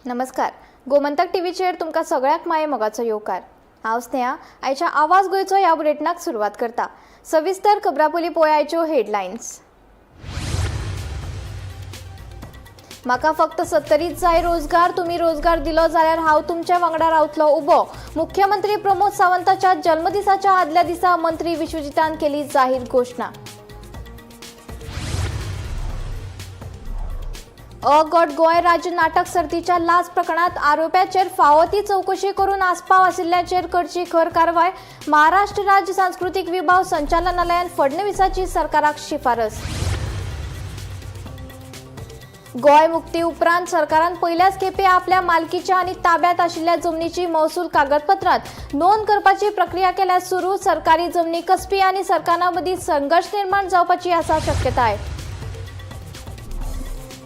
नमस्कार, गोमंतक टीव्हीचेर तुमकां सगळ्याक माये मोगाचो येवकार. हांव स्नेहा, आयच्या आवाज गोंयचो ह्या बुलेटिनाक सुरवात करता. सविस्तर खबरां पयलीं पळोवया आयच्यो हेडलायन्स. म्हाका फक्त सत्तरीत जाय रोजगार, तुमी रोजगार दिलो जाल्यार हांव तुमच्या वांगडा रावतलो उबो. मुख्यमंत्री प्रमोद सावंताच्या जल्मदिसाच्या आदल्या दिसा मंत्री विश्वजितान केली जाहीर घोशणा. अ गट गोंय राज्य नाटक सर्तीच्या लाच प्रकरणात आरोप्याचेर फावो ती चवकशी करून आस्पाव आशिल्ल्याचेर करची खर कारवाय. महाराष्ट्र राज्य सांस्कृतीक विभाग संचालनालयान फडणवीसाची सरकाराक शिफारस. गोंय मुक्ती उपरांत सरकारान पयल्याच खेपे आपल्या मालकीच्या आनी ताब्यात आशिल्ल्या जमनीची महसूल कागदपत्रांत नोंद करपाची प्रक्रिया केल्या सुरू. सरकारी जमनी कसपी आनी सरकारा मदीं संघर्श निर्माण जावपाची आसा शक्यताय.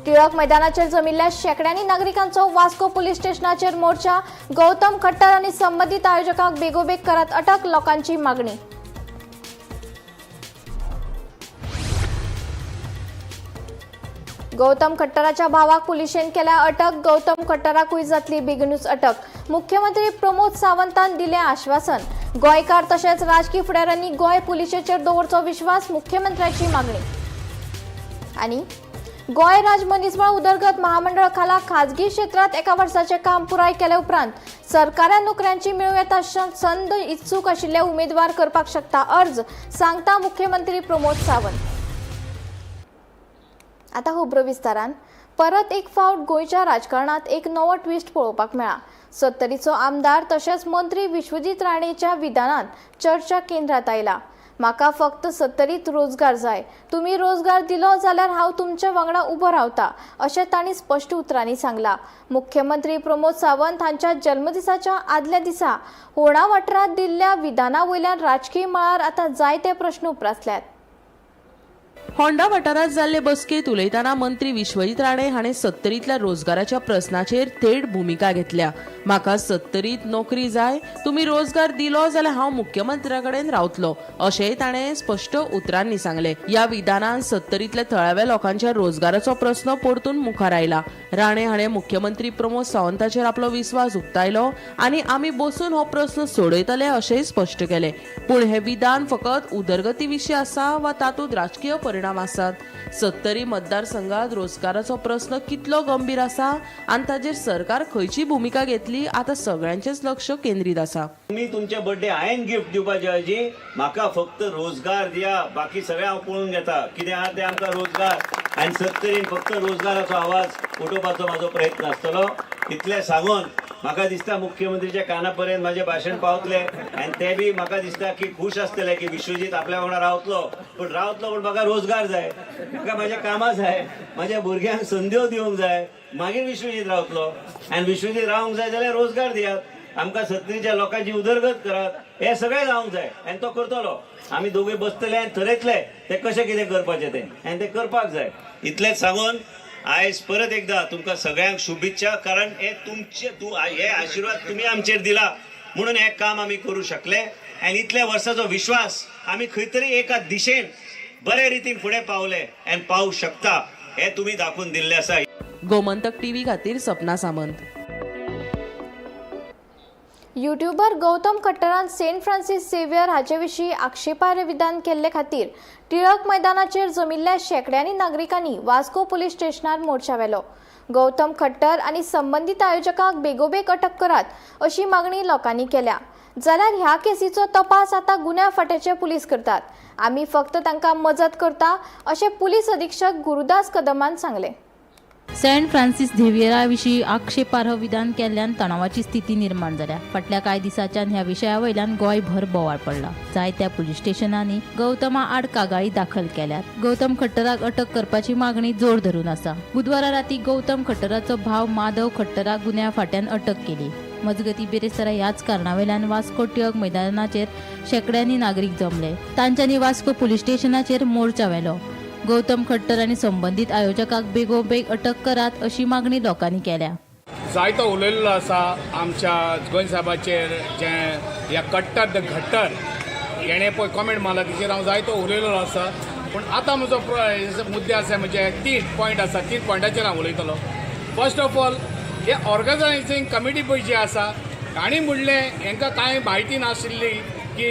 टिळक मैदानाचेर जमिल्ल्या शेंकड्यांनी नागरिकांचो वास्को पुलीस स्टेशनाचेर मोर्चा. गौतम खट्टर आनी संबंदीत आयोजकांक बेगोबेग करात अटक, लोकांची मागणी. गौतम खट्टराच्या भावाक पुलिशेन केल्या अटक. गौतम खट्टराकूय जातली बेगीनूच अटक. मुख्यमंत्री प्रमोद सावंतान दिलें आश्वासन. गोंयकार तशेंच राजकी फुडाऱ्यांनी गोंय पुलिशेचेर दवरचो विश्वास, मुख्यमंत्र्याची मागणी. आनी गोंय राज्य मनीसबळ उदरगत महामंडळ खाला खाजगी क्षेत्रात एका वर्साचें काम पुराय केले उपरांत सरकारी नोकऱ्यांची मेळूं येता संद. इत्सूक आशिल्ले उमेदवार करपाक शकता अर्ज, सांगता मुख्यमंत्री प्रमोद सावंत. आतां खबरो विस्तारान. परत एक फावट गोंयच्या राजकारणात एक नवो ट्विस्ट पळोवपाक मेळ्ळा. सत्तरीचो आमदार तशेंच मंत्री विश्वजीत राणेच्या विधानान चर्चा केंद्रात आयला. म्हाका फक्त सत्तरीत रोजगार जाय, तुमी रोजगार दिलो जाल्यार हांव तुमच्या वांगडा उबो रावता, अशें तांणी स्पश्ट उतरांनी सांगला. मुख्यमंत्री प्रमोद सावंत हांच्या जल्मदिसाच्या आदल्या दिसा होणा वाठारांत दिल्ल्या विधाना वयल्यान राजकीय मळार आतां जायते प्रश्न उप्रासल्यात. होंडा वाठारांत जाल्ले बसकेंत उलयतना मंत्री विश्वजीत राणे हाणें सत्तरींतल्या रोजगाराच्या प्रस्नाचेर थेट भुमिका घेतल्या. म्हाका सत्तरीत नोकरी जाय, तुमी रोजगार दिलो जाल्यार हांव मुख्यमंत्र्या कडेन रावतलो, अशेंय ताणें स्पश्ट उतरांनी सांगलें. ह्या विधानान सत्तरींतल्या थळाव्या लोकांच्या रोजगाराचो प्रस्न परतून मुखार आयला. राणे हाणें मुख्यमंत्री प्रमोद सावंताचेर आपलो विस्वास उक्तायलो आनी आमी बसून हो प्रस्न सोडयतले अशेंय स्पश्ट केलें. पूण हें विधान फकत उदरगती विशीं आसा वा तातूंत राजकीय परिणाम आसात? सत्तरी मतदारसंघात रोजगाराचो प्रस्न कितलो गंभीर आसा आनी ताचेर सरकार खंयची भुमिका घेतली, आतां सगळ्यांचेच लक्ष केंद्रीत आसा. तुमी तुमचे बर्थडे हांवें गिफ्ट दिवपाचे ऐवजी म्हाका फक्त रोजगार दिया, बाकी सगळें हांव पळोवन घेता. कितें आहा तें आमकां रोजगार आनी सत्तरीन फक्त रोजगाराचो आवाज उठोवपाचो म्हाजो प्रयत्न आसतलो. इतलें सांगून म्हाका दिसता मुख्यमंत्रीच्या काना पर्यंत म्हाजें भाशण पावतलें आनी ते बी म्हाका दिसता की खूश आसतले की विश्वजीत आपल्या वांगडा रावतलो. पूण रावतलो, पूण म्हाका रोजगार जाय, म्हाका म्हाज्या कामां जाय, म्हाज्या भुरग्यांक संद्यो दिवंक जाय, मागीर विश्वजीत रावतलो. आनी विश्वजीत रावंक जाय जाल्यार रोजगार दियात आमकां, सत्तरीच्या लोकांची उदरगत करात, हें सगळें जावंक जाय आनी तो करतलो. आमी दोगूय बसतले आनी थरयतले ते कशें कितें करपाचें तें आनी तें करपाक जाय. इतलेंच सांगून आयज परत एकदा तुमकां सगळ्यांक शुभेच्छा, कारण हे तुमचे तूं हे आशिर्वाद तुमी आमचेर दिला म्हणून हें काम आमी करूं शकले आनी इतल्या वर्साचो विश्वास आमी खंय तरी एका दिशेन बरे रितीन फुडें पावले आनी पावूंक शकता हें तुमी दाखोवन दिल्लें आसा. गोमंतक टीव्ही खातीर सपना सामंत. युट्यूबर गौतम खट्टरान सेंट फ्रांसीस सेव्हियर हाचे विशीं आक्षेपार्ह विधान केल्ले खातीर टिळक मैदानाचेर जमिल्ल्या शेंकड्यांनी नागरिकांनी वास्को पुलीस स्टेशनार मोर्चा व्हेलो. गौतम खट्टर आनी संबंदीत आयोजकांक बेगोबेग अटक करात अशी मागणी लोकांनी केल्या. जाल्यार ह्या केसीचो तपास आतां गुन्यांव फांट्याचे पुलीस करतात, आमी फक्त तांकां मजत करता, अशें पुलीस अधीक्षक गुरुदास कदमान सांगलें. सेंट फ्रांसीस झेवियरा विशीं आक्षेपार्ह विधान केल्ल्यान तणावाची स्थिती निर्माण जाल्या. फाटल्या कांय दिसांच्यान ह्या विशया वयल्यान गोंयभर बोवाळ पडला. जायत्या पुलीस स्टेशनांनी गौतमा आड कागाळी दाखल केल्यात. गौतम खट्टराक अटक करपाची मागणी जोर धरून आसा. बुधवारा राती गौतम खट्टराचो भाव माधव खट्टराक गुन्यांव फांट्यान अटक केली. मजगती, बिरेस्तारा ह्याच कारणा वयल्यान वास्को टिळक मैदानाचेर शेंकड्यांनी नागरीक जमले. तांच्यांनी वास्को पुलीस स्टेशनाचेर मोर्चा व्हेलो. गौतम खट्टर आनी संबंदीत आयोजकाक बेगोबेग अटक करात अशी मागणी लोकांनी केल्या. जायतो उलयल्लो आसा आमच्या गोंय साहेबाचेर. जें ह्या कट्टर the घट्टर हेणें पळय कॉमेंट मारला, तेचेर हांव जायतो उलयलेलो आसा. पूण आतां म्हजो मुद्दे आसा, म्हणजे तीन पॉयंट आसा, तीन पॉयंटाचेर हांव उलयतलो. फर्स्ट ऑफ ऑल, हे ऑर्गनायझींग कमिटी पळय जी आसा तांणी म्हणलें हेंकां कांय म्हायती नाशिल्ली की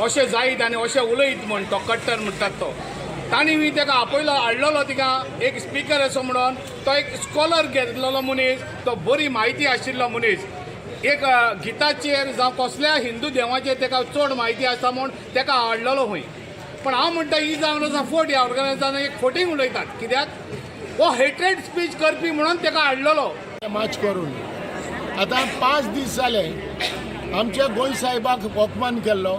अशें जायत आनी अशें उलयत म्हण तो कट्टर म्हणटात तो. तांणी बी ताका आपयलो हाडलेलो तिका एक स्पिकर असो म्हणून, तो एक स्कॉलर घेतलेलो मनीस, तो बरी म्हायती आशिल्लो मनीस, एक गिताचेर जावं कसल्या हिंदू देवाचेर ताका चड म्हायती आसा म्हूण ताका हाडलेलो खंय. पण हांव म्हणटा ही जावन आसा फट, ह्या ऑर्गनायजरान एक फटींग उलयतात, कित्याक हो हेट्रेड स्पीच करपी म्हणून ताका हाडलेलो. मार्च करून आतां 5 दीस जाले आमच्या गोंय साहेबाक अपमान केल्लो.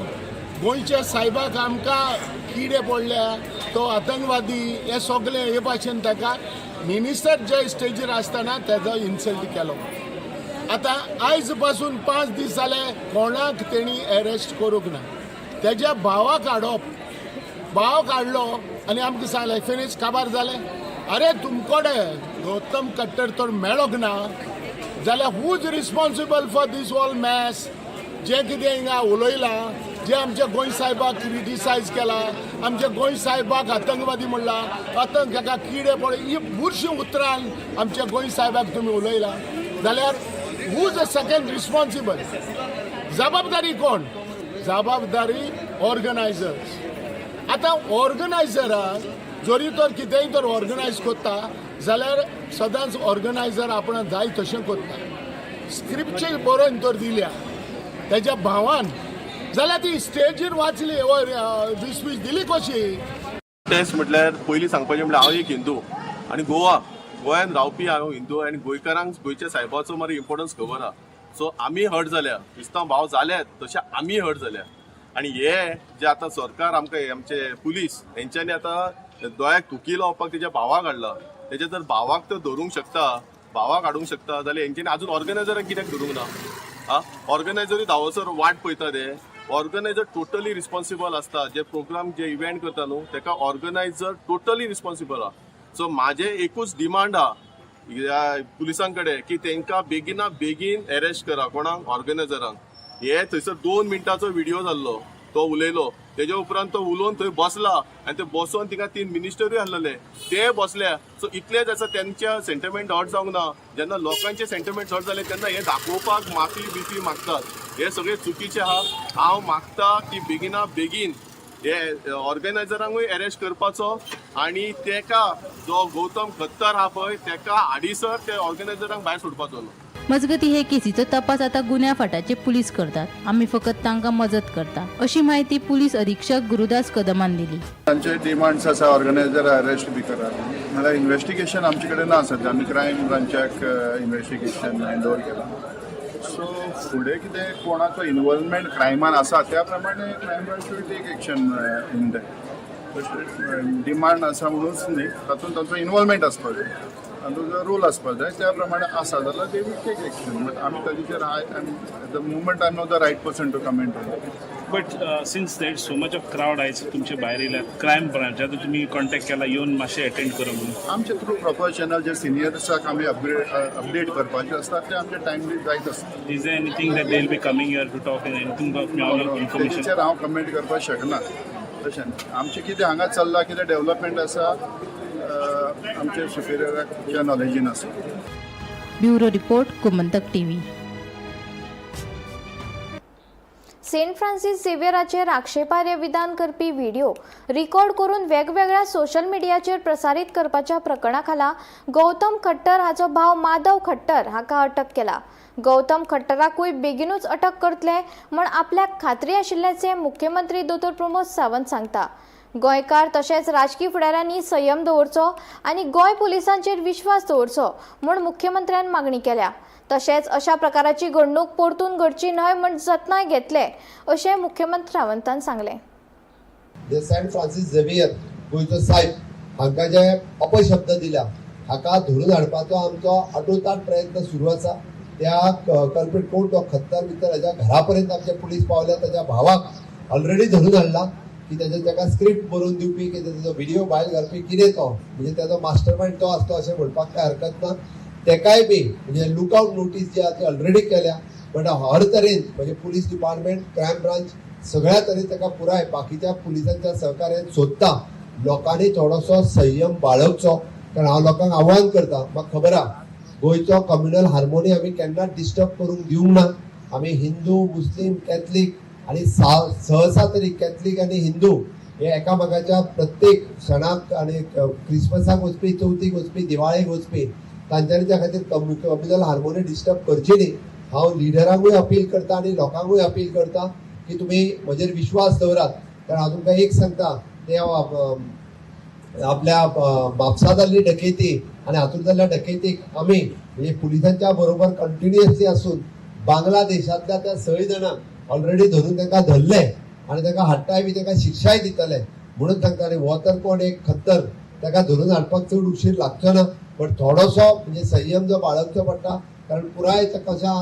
गोंयच्या साहेबाक आमकां किडे पडल्या, तो आतंकवादी हे सगळे हे भाशेन ताका मिनिस्टर जे स्टेजीर आसतना तेजो इन्सल्ट केलो. आतां आयज पासून 5 दीस जाले कोणाक तेणी एरेस्ट करूंक ना. तेज्या भावाक हाडप, भाव काडलो आनी आमकां सांगलें फिनीश काबार जालें. अरे तुमकोडे गौतम खट्टर तर मेळोंक ना जाल्यार who is responsible for this all mess? जें कितें हिंगा उलयलां, जें आमच्या गोंय साहेबाक क्रिटिसायज केलां, आमच्या गोंय साहेबाक आतंकवादी म्हणला, आतंक हाका किडे पडले, ही बुरशीं उतरां आमच्या गोंय साहेबाक तुमी उलयलां जाल्यार who is a second responsible? जबाबदारी कोण? जबाबदारी ऑर्गनायझर्स. आतां ऑर्गनायझराक जरी तर कितेंय तर ऑर्गनायज करता जाल्यार सदांच ऑर्गनायझर आपणाक जाय तशें करता. स्क्रिप्टची बरोवन तर दिल्या तेज्या भावान जाल्यार ती स्टेजीर वाचली वयर स्पीच दिली कशी? टेस्ट म्हटल्यार पयलीं सांगपाचें म्हळ्यार हांव एक हिंदू आनी गोव्यान रावपी हांव हिंदू आनी गोंयकारांक गोंयच्या सायबाचो मरे इम्पोर्टन्स खबर आहा. सो आमी हर्ट जाल्या, क्रिस्तांव भाव जाल्यात तशे आमी हर्ट जाल्या. आनी हे जे आतां सरकार आमकां आमचे पुलीस हेंच्यांनी आतां दोळ्याक थुकी लावपाक तेज्या भावाक हाडला. तेज्या जर भावाक तर धरूंक शकता, भावाक हाडूंक शकता जाल्यार हेंच्यांनी आजून ऑर्गनायझराक कित्याक धरूंक ना? हा, ऑर्गनायझरूय धांवसर वाट पळयता. ते ऑर्गनायझर टोटली रिस्पॉन्सिबल आसता. जे प्रोग्राम जे इव्हेंट करता न्हू तेका ऑर्गनायझर टोटली रिस्पॉन्सिबल आहा. सो म्हाजें एकूच डिमांड आहा ह्या पुलिसां कडेन की तेंकां बेगिना बेगीन अरेस्ट करा. कोणाक? ऑर्गनायझरांक. हे थंयसर 2 मिनटाचो व्हिडियो जाल्लो, तो उलयलो, तेज्या उपरांत तो उलोवन थंय बसला आनी ते बसोन थिंगा 3 मिनिस्टरूय आसलेले ते बसल्या. सो इतलेंच आसा, तेंच्या सेंटिमेंट हर्ट जावंक ना. जेन्ना लोकांचे सेंटिमेंट हर्ट जाले तेन्ना हे दाखोवपाक माफी बिफी मागतात, हे सगळे चुकीचे आहा. हांव मागता की बेगिना बेगीन हे ऑर्गनायझरांकूय अरेस्ट करपाचो आनी तेका जो गौतम खत्तर आहा पळय तेका हाडीसर ते ऑर्गनायझरांक भायर सोडपाचो न्हू. मजगती हे केसीचो तपास आता गुन्या फाटाचे पुलीस करतात, आमी फकत तांकां मजत करता अशी माहिती पुलीस अधीक्षक गुरुदास कदमान दिली. तांचे डिमांड्स आसा ऑर्गनायझर अरेस्ट बी करात. म्हळ्यार इन्वेस्टिगेशन आमचे कडेन ना सद्या, आमी क्रायम ब्रांचाक इन्वेस्टिगेशन हँड ओवर केलां. सो फुडें कितें कोणाचो इन्वॉल्वमेंट क्रायमान आसा त्या प्रमाणे crime branch will take action in that. तशें डिमांड आसा म्हणूच न्ही, तातूंत तांचो इन्वॉल्वमेंट आसपाक जाय, तांचो जो रोल आसपाक जाय त्या प्रमाणे आसा जाल्यार they will take action. But आमी ताजेचेर I at the moment I am not the right person to comment on. But since there so much of crowd आयज तुमचे भायर येयल्यात, क्रायम ब्रांच आतां तुमी कॉन्टॅक्ट केला येवन मातशें अटेंड करा म्हणून? आमचे थ्रू प्रॉपर चॅनल जे सिनियर्साक आमी अपग्रेड अपडेट करपाचे आसता ते आमचे टायमली जायत आसता. Is there anything that they will be coming here to talk and तुमकां मेळोन इन्फॉर्मेशन? तेजेर हांव कमेंट करपाक शकना. तशें आमचें कितें हांगा चल्लां, कितें डेव्हलपमेंट आसा, आमचे सुपिरियराच्या नॉलेजीन आसा. Bureau report, Gomantak TV. Saint Francis झेवियराचेर आक्षेपार्ह विधान करपी व्हिडिओ रिकॉर्ड करून वेगवेगळ्या सोशल मिडियाचेर प्रसारीत करपाच्या प्रकरणा खाला गौतम खट्टर हाचो भाव माधव खट्टर हाका अटक केला. गौतम खट्टराकूय बेगिनूच अटक करतले म्हण आपल्याक खात्री आशिल्ल्याचें मुख्यमंत्री दोतोर प्रमोद सावंत सांगता. गोंयकार तशेंच राजकी फुडाऱ्यांनी संयम दवरचो आनी गोंय पुलिसांचेर विश्वास दवरचो म्हूण मुख्यमंत्र्यान मागणी केल्या. तशेंच अशा प्रकाराची घडणूक परतून घडची न्हय म्हूण जतनाय घेतले अशें मुख्यमंत्री सावंतान सांगलें. जे सेंट फ्रांसीस झेवियर गोंयचो सायब हांकां जे अपशब्द दिल्या हाका धरून हाडपाचो आमचो अटोताट प्रयत्न सुरू आसा. त्या कल्प्रीट कोण तो खत्तर भितर हाज्या घरा पर्यंत आमचे पुलीस पावल्या. ताच्या भावाक ऑलरेडी धरून हाडला की तेजे ताका स्क्रिप्ट बरोवन दिवपी की तेजो व्हिडिओ भायर घालपी कितें तो म्हणजे तेजो मास्टर मायंड तो आसतो अशें म्हणपाक कांय हरकत ना. तेकाय बी म्हणजे लुकआउट नोटीस जी आहा ती ऑलरेडी केल्या. बट हर तरेन म्हणजे पुलीस डिपार्टमेंट, क्रायम ब्रांच सगळ्या तरेन ताका पुराय बाकीच्या पुलिसांच्या सहकार्यान सोदता. लोकांनी थोडोसो संयम बाळगचो, कारण हांव लोकांक आव्हान करता. म्हाका खबर आहा. गोंयचो कम्युनल हार्मोनी आमी केन्नाच डिस्टर्ब करूंक दिवंक ना. आमी हिंदू, मुस्लीम, कॅथलीक आनी सहसा तरी कॅथलीक आनी हिंदू हे एकामेकाच्या प्रत्येक सणाक आनी क्रिसमसाक वचपी, चवथीक वचपी, दिवाळेक वचपी, तांच्यांनी त्या खातीर कम्युनल हार्मोनी डिस्टर्ब करची न्ही. हांव लिडरांकूय अपील करता आनी लोकांकूय अपील करता की तुमी म्हजेर विश्वास दवरात, कारण हांव तुमकां एक सांगता, ते आपल्या म्हापसा जाल्ली डकेती आनी हातूंत जाल्ल्या डकेतीक आमी म्हणजे पुलिसांच्या बरोबर कंटिन्युअसली आसून बांगलादेशांतल्या त्या 6 जाणांक ऑलरेडी धरून तांकां धरले आनी तांकां हाडटाय बी तांकां शिक्षाय दितले म्हणून सांगता. आनी हो तर कोण एक खत्तर, ताका धरून हाडपाक चड उशीर लागचो ना, बट थोडोसो म्हणजे संयम जो बाळगचो पडटा, कारण पुराय कशा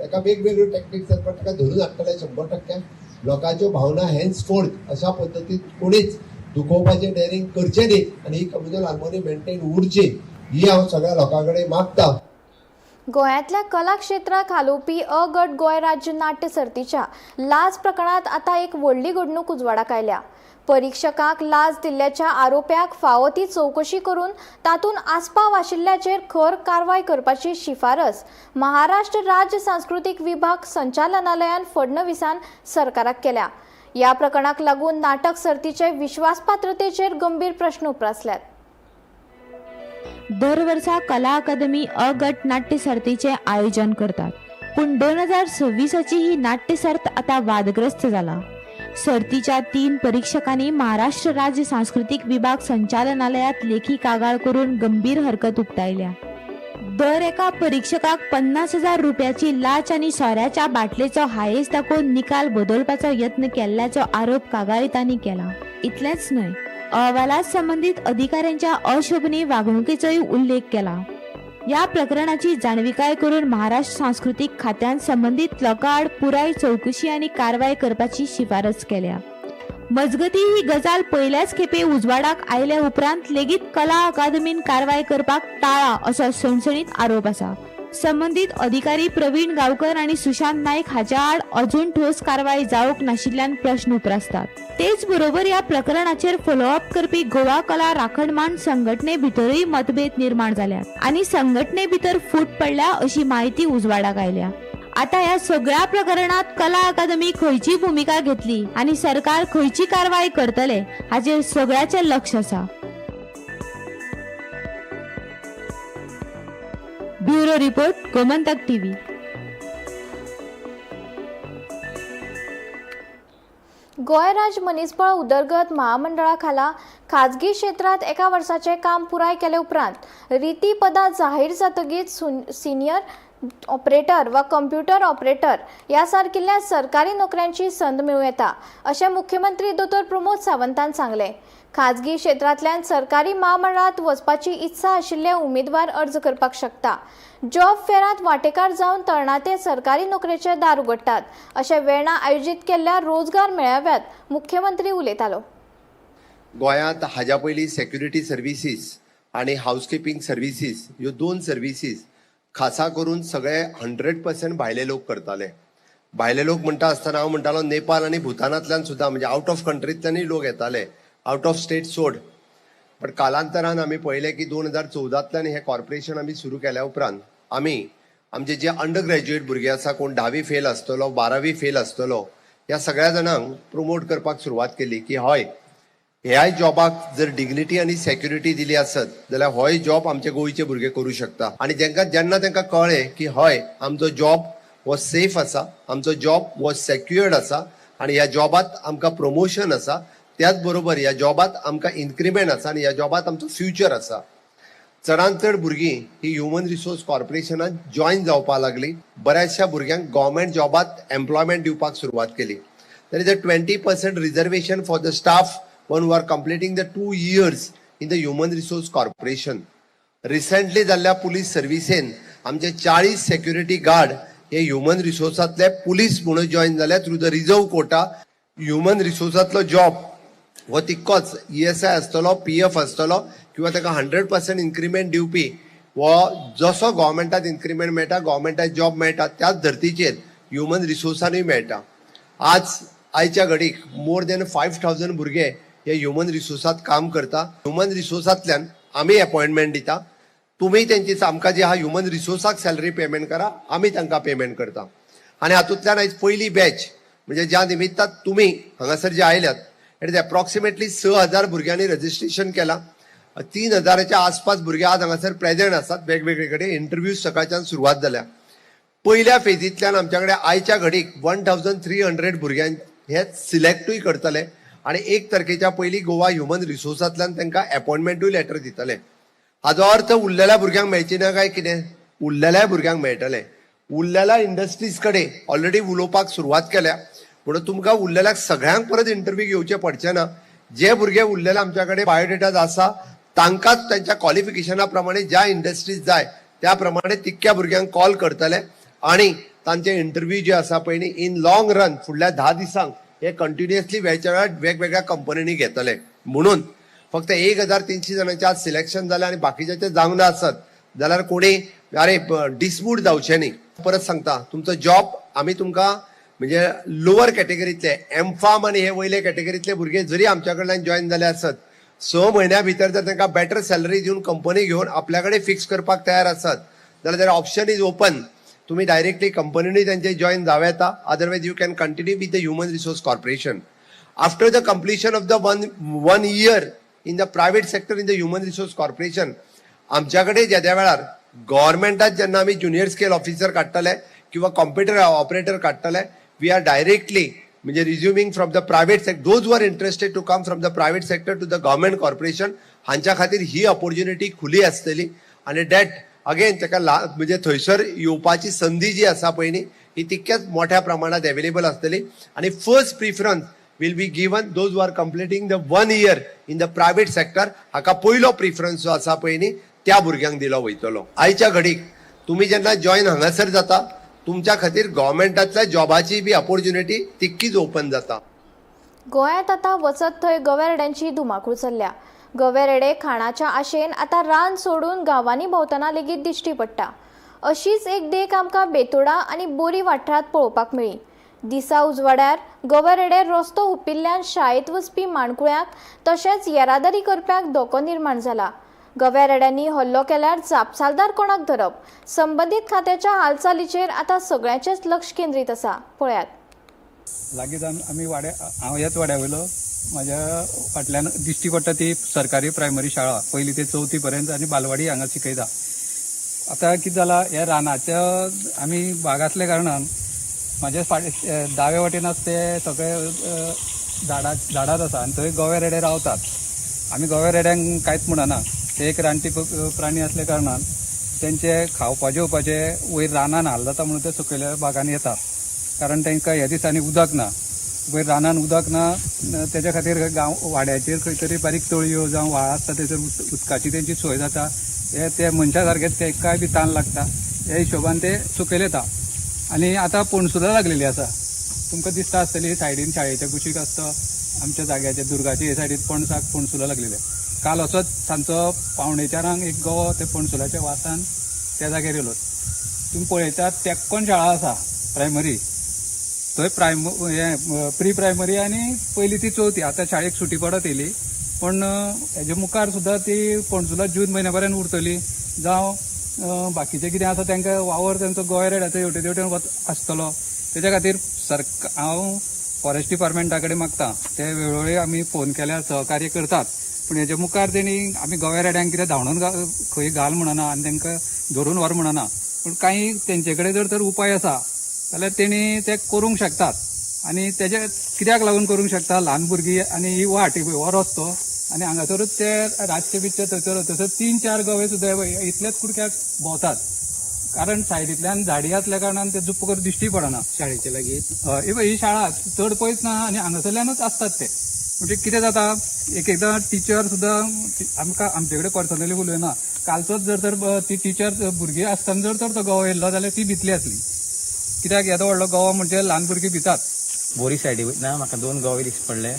एका वेगवेगळ्यो टॅक्टिक्स आसात, पण ताका धरून हाडटले 100%. लोकांच्यो भावना हेन्सफोर्थ अशा पद्दतीन कोणीच दुखोवपाचें डेरिंग करचें न्ही आनी ही कम्युनल हार्मोनी मेंटेन उरची ही हांव सगळ्या लोकां कडेन मागता. गोंयांतल्या कला क्षेत्राक हालोवपी अ गट गोंय राज्य नाट्य सर्तीच्या लाच प्रकरणांत आतां एक व्हडली घडणूक उजवाडाक आयल्या. परिक्षकाक लाच दिल्ल्याच्या आरोप्याक फावो ती चवकशी करून तातूंत आस्पाव आशिल्ल्याचेर खर कारवाय करपाची शिफारस महाराष्ट्र राज्य सांस्कृतीक विभाग संचालनालयान फडणवीसान सरकाराक केल्या. ह्या प्रकरणाक लागून नाटक सर्तीचे विश्वासपात्रतेचेर गंभीर प्रश्न उप्रासल्यात. दर वर्सा कला अकादमी अ गट नाट्य सर्तीचें आयोजन करतात, पूण 2026 ही नाट्य सर्त आतां वादग्रस्त जाला. सर्तीच्या 3 परीक्षकांनी महाराष्ट्र राज्य सांस्कृतीक विभाग संचालनालयात लेखी कागाळ करून गंभीर हरकत उक्तायल्या. दर एका परीक्षकाक 50,000 रुपयाची लाच आनी सोऱ्याच्या बाटलेचो हायेस दाखोवन निकाल बदलपाचो यत्न केल्ल्याचो आरोप कागाळीतांनी केला. इतलेंच न्हय, अहवालात संबंदीत अधिकाऱ्यांच्या अशोभनीय वागणुकीचोय उल्लेख केला. ह्या प्रकरणाची जाणविकाय करून महाराष्ट्र सांस्कृतीक खात्यान संबंदीत लोकां आड पुराय चवकशी आनी कारवाय करपाची शिफारस केल्या. मजगती, ही गजाल पयल्याच खेपे उजवाडाक आयल्या उपरांत लेगीत कला अकादमीन कारवाय करपाक टाळा असो सणसणीत आरोप आसा. संबंदीत अधिकारी प्रवीण गावकर आनी सुशांत नाईक हाच्या आड अजून ठोस कारवाय जावंक नाशिल्ल्यान प्रश्न उप्रासतात. तेच बरोबर ह्या प्रकरणाचेर फॉलोअप करपी गोवा कला राखणमान संघटने भितरूय मतभेद निर्माण जाल्यात आनी संघटने भितर फूट पडल्या अशी माहिती उजवाडाक आयल्या. आता ह्या सगळ्या प्रकरणात कला अकादमी खंयची भुमिका घेतली आनी सरकार खंयची कारवाय करतले हाचेर सगळ्याचें लक्ष आसा. Bureau report, Gomantak TV. Goa राज्य मनीसबळ उदरगत महामंडळा खाला खाजगी क्षेत्रांत एका वर्साचें काम पुराय केले उपरांत रिती पदां जाहीर जातकीच सिनियर ऑपरेटर वा कंप्युटर ऑपरेटर ह्या सारकिल्ल्या सरकारी नोकऱ्यांची संद मेळूं येता अशें मुख्यमंत्री दोतोर प्रमोद सावंतान सांगलें. खाजगी क्षेत्रांतल्यान सरकारी महामंडळांत वचपाची इत्सा आशिल्ले उमेदवार अर्ज करपाक शकता. जॉब फेरांत वांटेकार जावन तरणाटे सरकारी नोकरेचे दार उगडटात अशें वेर्णा आयोजीत केल्ल्या रोजगार मेळाव्यात मुख्यमंत्री उलयतालो. गोंयांत हाज्या पयलीं सेक्युरिटी सर्विसीस आनी हावसकिपींग सर्विसीस ह्यो 2 सर्विसीस खासा करून सगळे 100% भायले लोक करताले. भायले लोक म्हणटा आसतना हांव म्हणटालो नेपाळ आनी भुतानांतल्यान सुद्दां, म्हणजे आवट ऑफ कंट्रींतल्यानूय लोक येताले, आवट ऑफ स्टेट सोड. पण कालांतरान आमी पळयलें की 2014तल्यान हें कॉर्पोरेशन आमी सुरू केल्या उपरांत आमी आमचे जे अंडर ग्रॅज्युएट भुरगे आसा, कोण 10वी फेल आसतलो, 12वी फेल आसतलो, ह्या सगळ्या जाणांक प्रमोट करपाक सुरवात केली की हय, ह्याय जॉबाक जर डिग्निटी आनी सेक्युरिटी दिली आसत जाल्यार होय जॉब आमचे गोंयचे भुरगे करूं शकता. आनी जेन्ना तांकां कळ्ळें की हय, आमचो जॉब हो सेफ आसा, आमचो जॉब हो सेक्युअर्ड आसा आनी ह्या जॉबात आमकां प्रमोशन आसा, त्याच बरोबर ह्या जॉबात आमकां इन्क्रिमेंट आसा आनी ह्या जॉबात आमचो फ्युचर आसा, चडांत चड भुरगीं ही ह्युमन रिसोर्स कॉर्पोरेशनात जॉयन जावपाक लागली. बऱ्याचशा भुरग्यांक गव्हर्मेंट जॉबात एम्प्लॉयमेंट दिवपाक सुरवात केली. There is a 20% reservation for the staff one who are completing the 2 years in the Human Resource Corporation. Recently जाल्ल्या पुलीस सर्विसेन आमचे 40 सेक्युरिटी गार्ड हे ह्युमन रिसोर्सांतले पुलीस म्हणून जॉयन जाल्या through the reserve quota. Human रिसोर्सांतलो job हो तितकोच ESI आसतलो, PF आसतलो किंवा ताका 100% इन्क्रिमेंट दिवपी हो जसो गव्हर्मेंटात इन्क्रिमेंट मेळटा, गव्हर्मेंटात जॉब मेळटा, त्याच धर्तीचेर ह्युमन रिसोर्सानूय मेळटा. आज आयच्या घडीक मोर दॅन 5000 भुरगे हे ह्युमन रिसोर्सात काम करता. ह्युमन रिसोर्सांतल्यान आमी अपॉयंटमेंट दिता. तुमी तेंची आमकां जी आहा ह्युमन रिसोर्साक सॅलरी पेमेंट करा, आमी तांकां पेमेंट करता. आनी हातूंतल्यान आयज पयली बॅच, म्हणजे ज्या निमित्तान तुमी हांगासर जे आयल्यात, it is approximately 6000 भुरग्यांनी रजिस्ट्रेशन केलां. 3000च्या आसपास भुरगे आज हांगासर प्रेझेंट आसात. वेगवेगळे कडेन इंटरव्यूज सकाळच्यान सुरवात जाल्या. पयल्या फेजींतल्यान आमच्या कडेन आयच्या घडीक 1300 भुरग्यांक हे सिलेक्टूय करतले आनी 1 तारखेच्या पयलीं गोवा ह्युमन रिसोर्सांतल्यान तांकां एपॉयटमेंटूय लेटर दितले. हाजो अर्थ उरलेल्या भुरग्यांक मेळची ना काय कितें? उरलेल्या भुरग्यांक मेळटले. उरलेल्या इंडस्ट्रीज कडेन ऑलरेडी उलोवपाक सुरवात केल्या, म्हणून तुमकां उरलेल्याक सगळ्यांक परत इंटरव्यू घेवचे पडचे ना. जे भुरगे उरलेले आमच्या कडेन बायोडेटाज आसा, तांकांच तांच्या क्वॉलिफिकेशना प्रमाणे ज्या इंडस्ट्रीज जाय त्या प्रमाणे तितक्या भुरग्यांक कॉल करतले आनी तांचे इंटरव्यू जे आसा पळय न्ही, इन लॉंग रन फुडल्या 10 दिसांक हे कंटिन्युअसली वेळच्या वेळार वेगवेगळ्या कंपनींनी घेतले. म्हणून फक्त 1300 जाणांचे आज सिलेक्शन जालें आनी बाकीच्याचे जावंक ना आसत जाल्यार कोणी अरे डिसमूड जावचें न्ही. परत सांगता, तुमचो जॉब आमी तुमकां म्हणजे लोवर कॅटेगरीतले एम फार्म आनी हे वयले कॅटेगरीतले भुरगे जरी आमच्या कडल्यान जॉयन जाले आसत, 6 म्हयन्या भितर जर तांकां बेटर सॅलरी दिवन कंपनी घेवन आपल्या कडेन फिक्स करपाक तयार आसत जाल्यार ऑप्शन is open. तुमी डायरेक्टली कंपनीनूय तांचे जॉयन जावं येता, otherwise you can continue with the human resource corporation. After the completion of the one year in the private sector in the human resource corporation, आमच्या कडेन जेद्या वेळार गव्हर्मेंटात जेन्ना आमी ज्युनियर स्केल ऑफिसर काडटले किंवा कॉम्प्युटर ऑपरेटर काडटले, we are directly म्हणजे resuming from the private sector, those who are interested to come from the private sector to the government corporation, हांच्या खातीर ही ऑपॉर्च्युनिटी खुली आसतली. आनी that again ताका म्हणजे थंयसर येवपाची संदी जी आसा पळय न्ही, ही तितक्याच मोठ्या प्रमाणात अवेलेबल आसतली. आनी first preference will be given those who are completing the 1 year in the private sector. हाका पयलो प्रिफरन्स जो आसा पळय न्ही, त्या भुरग्यांक दिलो वयतलो. आयच्या घडीक तुमी जेन्ना जॉयन हांगासर जाता, तुमच्या खातीर गव्हर्मेंटांतल्या जॉबाची बी ऑपॉर्च्युनिटी तितकीच ओपन जाता. गोंयांत आतां वचत थंय गवेरेड्यांची धुमाकूळ चल्ल्या. गवेरेडे खाणाच्या आशेन आतां रान सोडून गांवांनी भोंवतना लेगीत दिश्टी पडटा. अशीच एक देख आमकां बेतोडा आनी बोरी वाठारांत पळोवपाक मेळ्ळी. दिसा उजवाड्यार गवेरेडे रस्तो हुपिल्ल्यान शाळेंत वचपी माणकुळ्यांक तशेंच येरादारी करप्यांक धोको निर्माण जाला. गवेरेड्यांनी हल्लो केल्यार जापसालदार कोणाक धरप? संबंदीत खात्याच्या हालचालीचेर आतां सगळ्यांचेच लक्ष केंद्रीत आसा. पळयात. लागींच आमी वाड्या, हांव ह्याच वाड्या वयलो. म्हाज्या फाटल्यान दिश्टी पडटा ती सरकारी प्रायमरी शाळा, पयली ते चवथी पर्यंत, आनी बालवाडी हांगा शिकयता. आतां कितें जालां, ह्या रानाच्या आमी भाग आसल्या कारणान म्हाज्या फाट दावे वटेन आसा ते सगळे झाडां झाडांच आसा आनी थंय गवे रेडे रावतात. आमी गवे रेड्यांक कांयच म्हणना. ते एक रानटी प्राणी असल्या कारणान तेंचे खावपा जेवपाचे वयर रानान हाल जाता म्हणून ते सकयल्या भागान येतात, कारण तांकां ह्या दिसांनी उदक ना. वयर रानान उदक ना, तेच्या खातीर गांव वाड्याचेर खंय तरी बारीक तळयो जावं व्हाळ आसता, थंयसर उदकाची तेंची सोय जाता. हे ते मनशा सारकेच तेंकाय बी तान लागता, ह्या हिशोबान ते सकयल येता. आनी आतां पणसुलां लागलेली आसा, तुमकां दिसता आसतली. सायडीन शाळेच्या कुशीक आसता आमच्या जाग्याच्या दुर्गाचे हे सायडीन पणसाक पणसुलां लागलेली. काल असोच सांजचो 3:45 एक गवो ते पणसुलाच्या वासान त्या जाग्यार येयलो. तुमी पळयतात, तेक्कोन शाळा आसा प्रायमरी, थंय हें प्री प्रायमरी आनी पयली ती चवथी. आतां शाळेक सुटी पडत येयली, पण हेजे मुखार सुद्दां ती पणसुलां जून म्हयन्या पर्यंत उरतली जावं बाकीचें कितें आसा, तांकां वावर तेंचो गोंय रेड्याचो हेवटेन तेवटेन आसतलो. तेच्या खातीर सरकार, हांव फॉरेस्ट डिपार्टमेंटा कडेन मागता, ते वेळोवेळी आमी फोन केल्यार सहकार्य करतात, पूण हेजे मुखार तेणी आमी गोव्या रेड्यांक कितें धांवडोवन खंय घाल म्हणना आनी तांकां धरून व्हर म्हणना, पूण कांय तेंचे कडेन जर तर उपाय आसा जाल्यार तेणी ते करूंक शकतात. आनी तेजे कित्याक लागून करूंक शकता, ल्हान भुरगीं आनी ही वाट, हो रस्तो आनी हांगासरूच ते रातचे बितचे थंयसर थंयसर 3-4 गवे सुद्दां इतलेच कुडक्याक भोंवतात, कारण सायडींतल्यान झाडी आसल्या कारणान ते जुप्प करून दिश्टी पडना. शाळेचे लागीं हय, ही शाळा चड पयस ना आनी हांगासरल्यानूच आसतात ते. म्हणजे कितें जाता, एक एकदां टिचर सुद्दां आमकां आमचे कडेन पर्सनली उलयना. कालचोच जर तर ती टिचर भुरगीं आसतना जर तर तो गवो येयल्लो जाल्यार ती भितली आसली, कित्याक येदो व्हडलो गवो म्हणजे ल्हान भुरगीं भितात. बोरी सायडी वयतना म्हाका 2 गवे दिश्टी पडले.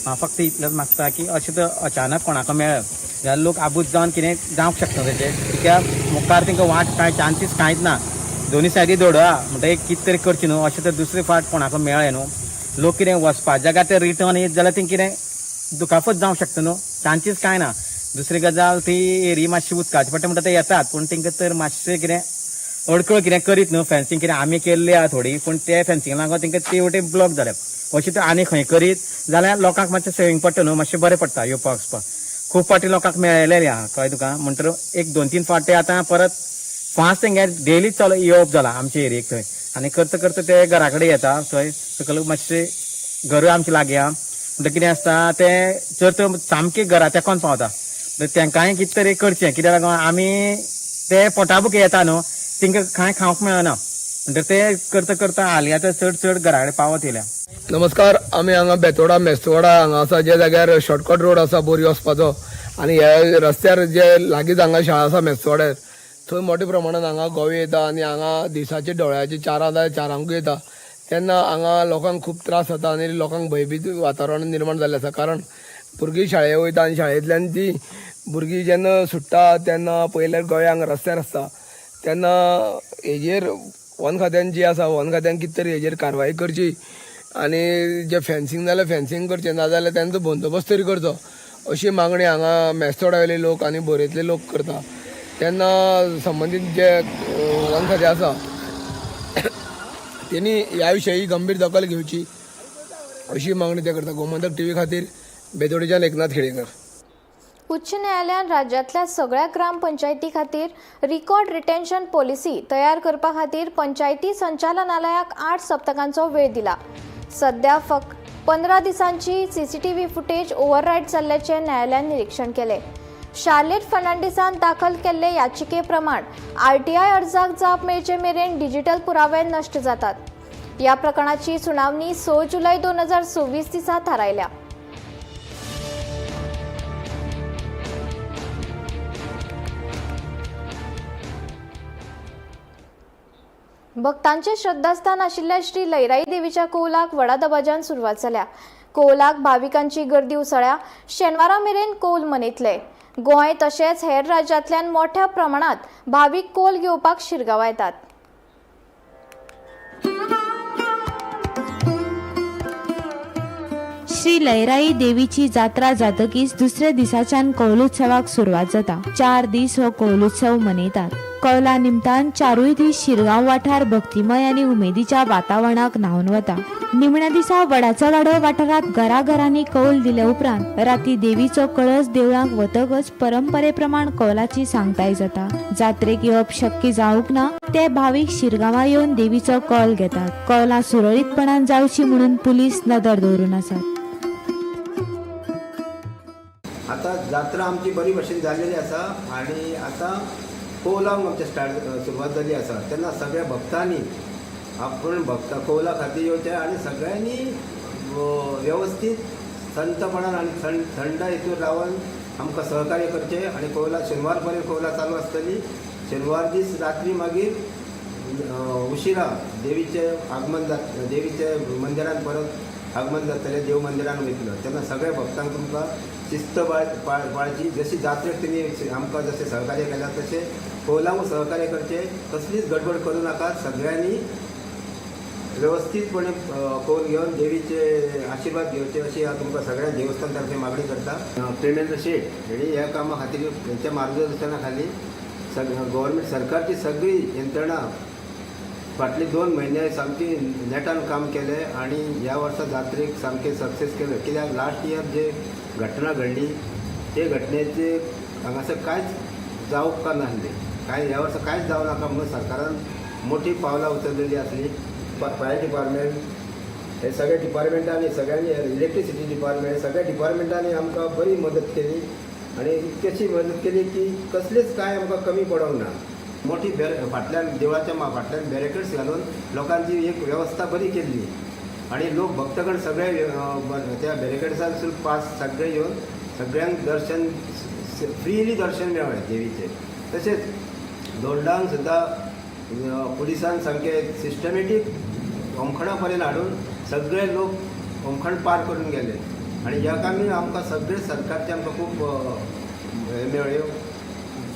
हांव फक्त इतलेंच मागता की अशें तर अचानक कोणाक मेळत जाल्यार लोक आबूज जावन कितें जावंक शकता तेजें, कित्याक मुखार तांकां वाट कांय चान्सीस कांयच ना. दोनी सायडी दोडा म्हणटकीर कितें तरी करचें न्हू. अशें तर दुसरे फावट कोणाक मेळ्ळें न्हू, लोक कितें वचपा जाग्यार ते रिटर्न येत जाल्यार तें कितें दुखापत जावंक शकता न्हू, चान्सीस कांय ना. दुसरी गजाल ती एरी मातशी उदकाची पडटा म्हणटा ते येतात, पूण तांकां तर मातशें कितें अडखळ कितें करीत न्हू, फेन्सिंग कितें आमी केल्ली आहा थोडी, पूण ते फेन्सिंग लागून तांकां ते वटेन ब्लॉक जाल्या. अशें तर आनी खंय करीत जाल्यार लोकांक मातशें सेवींग पडटा न्हू, मातशें बरें पडटा येवपाक वचपाक. खूब फावटी लोकांक मेळ्ळेलें आहा, कळ्ळें तुका. म्हणटर एक 2-3 फावटी आतां परत फास्ट तेंगे डेली चालू येवप जाला आमचे एरियेक थंय, आनी करता करता ते घरा कडेन येता थंय सकयल मातशें घरूय आमचें लागीं आहा. म्हणटा कितें आसता तें जर तर सामकें घरा तेंकोन पावता, तेंकांय कितें तरी करचें, कित्याक लागून आमी ते पोटाभुके येता न्हू, तेंकां कांय खावंक मेळना, म्हणटा ते करता करता हालीं आतां चड चड घरा कडेन पावत येयल्या. नमस्कार, आमी हांगा बेतोडा मेस्तवाडा हांगा आसा, जे जाग्यार शॉर्टकट रोड आसा बोरी वचपाचो, आनी ह्या रस्त्यार जे लागींच हांगा शाळा आसा मेस्तवाड्यार, थंय मोठ्या प्रमाणान हांगा गोवे येता आनी हांगा दिसाचे डोळ्याचे 4 जाल्यार 4 येता, तेन्ना हांगा लोकांक खूब त्रास जाता आनी लोकांक भंयभीत वातावरण निर्माण जाल्लें आसा. कारण भुरगीं शाळेक वयता आनी शाळेंतल्यान ती भुरगीं जेन्ना सुट्टा तेन्ना पयल्यार गोवे हांगा रस्त्यार आसता, तेन्ना हेजेर वन खात्यान जी आसा वन खात्यान कितें तरी हेजेर कारवाय करची आनी जे फेन्सिंग जाल्यार फेन्सिंग करचें, नाजाल्यार तेंचो बंदोबस्त तरी करचो अशी मागणी हांगा मेस्तवाड्यावेले लोक आनी बोरयेंतले लोक करता. तेन्ना संबंदीत जे वन खातें आसा तेणी ह्या विशयी गंभीर दखल घेवची अशी मागणी ते करता. गोमंतक टीव्ही खातीर बेतोडेच्यान एकनाथ खेडेकर. उच्च न्यायालयान राज्यांतल्या सगळ्या ग्रामपंचायती खातीर रिकॉर्ड रिटेन्शन पॉलिसी तयार करपा खातीर पंचायती संचालनालयाक 8 सप्तकांचो वेळ दिला. सध्या फक्त 15 दिसांची सीसीटीव्ही फुटेज ओव्हररायड जाल्ल्याचें न्यायालयान निरीक्षण केलें. शार्लेट फर्नांडीसान दाखल केल्ले याचिके प्रमाण आरटीआय अर्जाक जाप मेळचे मेरेन डिजिटल पुरावे नश्ट जातात. ह्या प्रकरणाची सुनावणी 6 जुलय 2026 दिसा थारायल्या. भक्तांचे श्रद्धास्थान आशिल्ल्या श्री लैराई देवीच्या कौलाक व्हडा दबाज्यान सुरवात जाल्या. कौलाक भाविकांची गर्दी उसळ्या. शेनवारा मेरेन कौल मनयतले. गोंय तशेंच हेर राज्यांतल्यान मोठ्या प्रमाणात भावीक कौल घेवपाक शिरगांवां येतात. श्री लैराई देवीची जात्रा जातकीच दुसऱ्या दिसाच्यान कौलोत्सवाक सुरवात जाता. 4 दीस हो कौलोत्सव मनयतात. कौला निमतान 4 दीस शिरगांव वाठार भक्तिमय आनी उमेदीच्या वातावरणाक न्हावन वता. निमण्या दिसा वडाचो वाडो वाठारांत घराघरांनी कौल दिले उपरांत राती देवीचो कळस देवळांक वतकच परंपरे प्रमाण कौलाची सांगताय जाता. जात्रेक येवप शक्य जावंक ना ते भावीक शिरगांवा येवन देवीचो कौल घेतात. कौलां सुरळीतपणान जावची म्हणून पुलीस नदर दवरून आसात. आता जात्रा आमची बरी भशेन जाल्लेली आसा आनी आतां कौलांक आमचे स्टार्ट सुरवात जाल्ली आसा. तेन्ना सगळ्या भक्तांनी आपूण भक्त कौला खातीर येवचें आनी सगळ्यांनी वेवस्थीत संतपणान आनी थंड हितूर रावन आमकां सहकार्य करचें आनी कौला शेनवार पर्यंत कौला चालू आसतली. शेनवार दीस रात्री मागीर उशिरा देवीचें आगमन जात, देवीचे मंदिरान परत आगमन जातलें, देव मंदिरान वयतलो. तेन्ना सगळ्या भक्तांक तुमकां शिस्त पाळची. जशी जात्रेक तेणी आमकां जशें सहकार्य केलां तशें कौलांक सहकार्य करचें. कसलीच गडबड करूं नाका. सगळ्यांनी वेवस्थीतपणे कौल घेवन देवीचे आशिर्वाद घेवचे अशी हांव तुमकां सगळ्या देवस्थान तर्फे मागणी करता. प्रेमेंद्र शेट हेणी ह्या कामा खातीर हेंच्या मार्गदर्शना खाली गव्हर्मेंट सरकारची सगळी यंत्रणा फाटले 2 म्हयने सामकी नेटान काम केलें आनी ह्या वर्सा जात्रेक सामकें सक्सेस केलें. कित्याक लास्ट इयर जे घटना घडली ते घटनेचे हांगासर कांयच जावंक नासलें, कांय ह्या वर्सा कांयच जावं नाका म्हणून सरकारान मोठी पावलां उचललेली आसली. फायर डिपार्टमेंट हे सगळे डिपार्टमेंटांनी सगळ्यांनी, इलेक्ट्रिसिटी डिपार्टमेंट सगळ्या डिपार्टमेंटांनी आमकां बरी मदत केली आनी इतकीशी मदत केली की कसलीच कांय आमकां कमी पडोंक ना. मोठी फाटल्यान देवळाच्या फाटल्यान बॅरिकेड्स घालून लोकांची एक वेवस्था बरी केल्ली आनी लोक भक्तगण सगळे त्या बॅरिकेड्सांसून पास सगळे येवन सगळ्यांक दर्शन फ्रीली दर्शन मेळ्ळें देवीचें. तशेंच दोंडांक सुद्दां पुलिसान सामकें सिस्टमॅटीक होमखणा पर्यंत हाडून सगळे लोक होमखण पार करून गेले आनी ह्या कामी आमकां सगळे सरकारचे आमकां खूब हें मेळ्ळ्यो.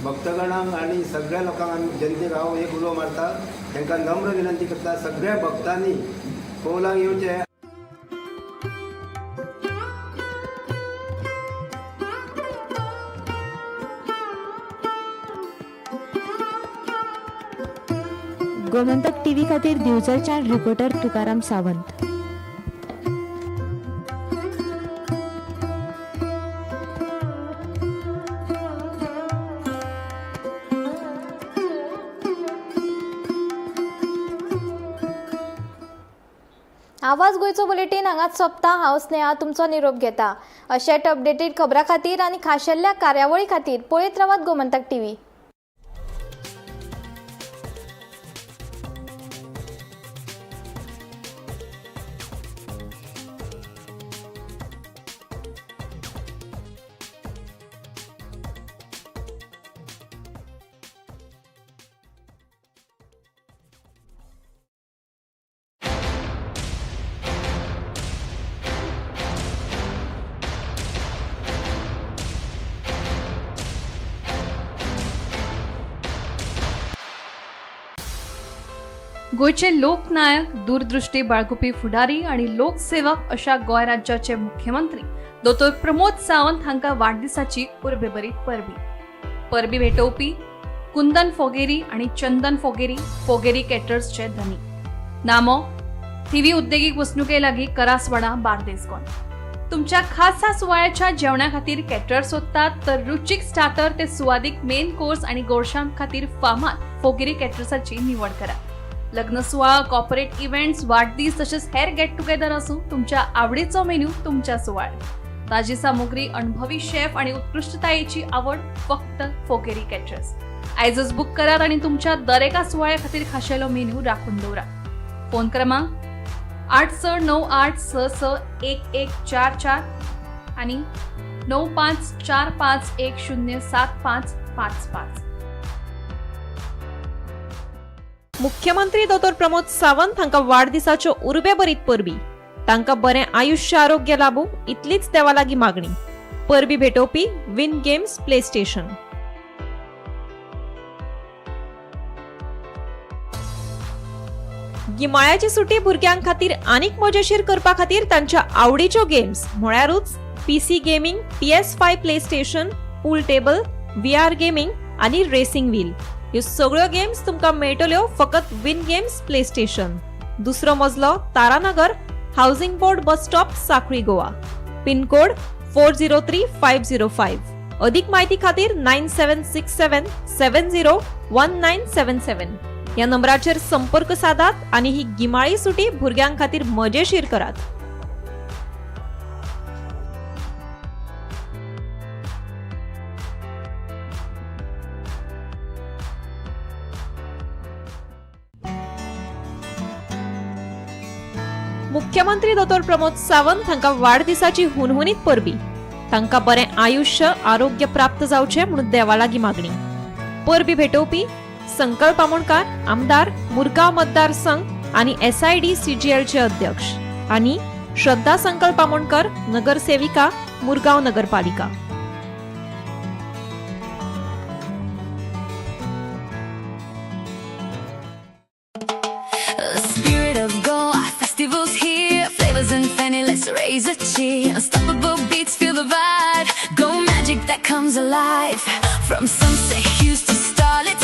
भक्तगणांक आनी सगळ्या लोकांक आमी जनतेक हांव एक उलो मारता, तांकां नम्र विनंती करता, सगळ्या भक्तांनी कौलांक येवचें. गोमंतक टीव्ही खातीर दिवचलच्यान रिपोर्टर तुकाराम सावंत. आवाज गोंयचो बुलेटीन हांगाच सोंपता. हांव स्नेहा तुमचो निरोप घेता. अशेच अपडेटेड खबरां खातीर आनी खाशेल्या कार्यावळी खातीर पळयत रावात गोमंतक टीव्ही. गोंयचे लोकनायक, दूरदृष्टी बाळगुपी फुडारी आनी लोकसेवक अशा गोंय राज्याचे मुख्यमंत्री दोतोर प्रमोद सावंत हांकां वाडदिसाची उर्बेभरीत परबी. परबी भेटोवपी कुंदन फोगेरी आनी चंदन फोगेरी, फोगेरी कॅटर्सचे धनी. नामो थिवी उद्देगीक वसणुके लागीं करासवाडा, बार्देस, गोंय. तुमच्या खासा सुवाळ्याच्या जेवणा खातीर कॅटर सोदतात तर रुचीक स्टार्टर ते सुवादीक मेन कोर्स आनी गोडशां खातीर फामाद फोगेरी कॅटर्साची निवड करा. लग्न सुवाळो, कॉर्पोरेट इव्हेंट्स, वाडदीस तशेंच हेर गेट टुगेदर आसूं, तुमच्या आवडीचो मेन्यू तुमच्या सुवाळ्यात. ताजी सामुग्री, अणभवी शेफ आणि उत्कृष्टतायेची आवड फक्त फोगेरी कॅटर्स. आयजच बुक करात आणि तुमच्या दर एका सुवाळ्या खातीर खाशेलो मेन्यू राखून दवरा. फोन क्रमांक 8 6 9 8 6 6 1 1 4 4 आणि 9 5 4 5 1 0 7 5 5 5. मुख्यमंत्री दोतोर प्रमोद सावंत हांकां वाडदिसाच्यो उर्बेभरीत परबी. तांकां बरें आयुश्य, आरोग्य लाबूं इतलीच देवा लागीं मागणी. परबी भेटोवपी विन गेम्स प्ले स्टेशन. गिमाळ्याची सुटी भुरग्यां खातीर आनीक मजेशीर करपा खातीर तांच्या आवडीच्यो गेम्स म्हळ्यारूच PC gaming, PS5, PlayStation, pool table, VR gaming आनी रेसिंग व्हील, ह्यो सगळ्यो गेम्स तुमकां मेळटल्यो फकत विन गेम्स प्ले स्टेशन, दुसरो मजलो, तारानगर, हावसिंग बोर्ड बस stop, Sanquelim, Goa, pin code 403505. अधिक माहिती खातीर 9767701977 ह्या नंबराचेर संपर्क सादात आनी ही गिमाळी सुटी भुरग्यां खातीर मजेशीर करात. मुख्यमंत्री दोतोर प्रमोद सावंत हांकां वाडदिसाची हुनहुनीत परबी. तांकां बरें आयुश्य, आरोग्य प्राप्त जावचें म्हणून देवा लागीं मागणी. परबी भेटोवपी संकल्प आमोणकार, आमदार, मुरगांव मतदारसंघ आनी एसआयडी सीजीएलचे अध्यक्ष आनी श्रद्धा संकल्प आमोणकर, नगरसेविका, मुरगांव नगरपालिका. The spirit of Goa festival's here. Flavors and feni, let's raise a cheer. Unstoppable beats, feel the vibe. Go magic that comes alive. From sunset hues to starlit